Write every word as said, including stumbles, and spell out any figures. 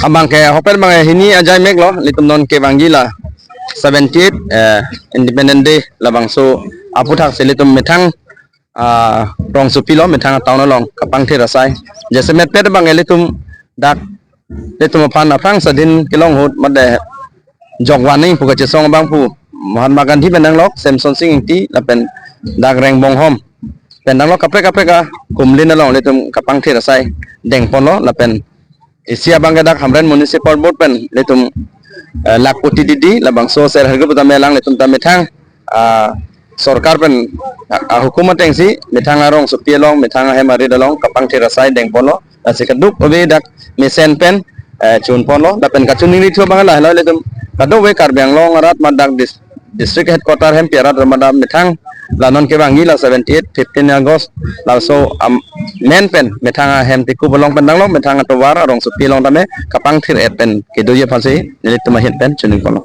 Abang ke hopen abang hini ajai mek lo, ilitum non kevangji la seventy-eight, eh, Independent Day labangso aphuthak si ilitum methang, ah, rongsopi lo, methang town along kapangthir asai. Jasemet pet abang ilitum dak ilitum aphan aphrang sadin kelong ahut mate jokvani pu kachesong abang pu Mahatma Gandhi pen nanglok, Semsonsing Ingti lapen dak Rengbonghom pen nanglok kaprek kaprek akumlin along ilitum kapangthir asai dengponlo lapen isi abang ke dak Hamren Municipal Board pen ilitum, eh, Lakhpati Didi labangso Sir Hargreaves pu tame alanglitum ta methang, ah, sorkar pen, ah, ah, hukum atengsi methang arongsopi along, methang ahem arit along kapangthir asai dengponlo. Lasi kadokave dak mesen pen, eh, chunponlo. Lapen kachiningrithu abang lahelo ilitum kadokave Karbi Anglong arat mate dak dis-, district headquarter Hempi arat mate methang la non kevangji la seventy-eight, fifteen August laso amen pen methang ahem tikup along pen nanglok methang atovar arongsopi along tame kapangthir-et pen kedoji aphansi nelitum ahin pen chiningponlo.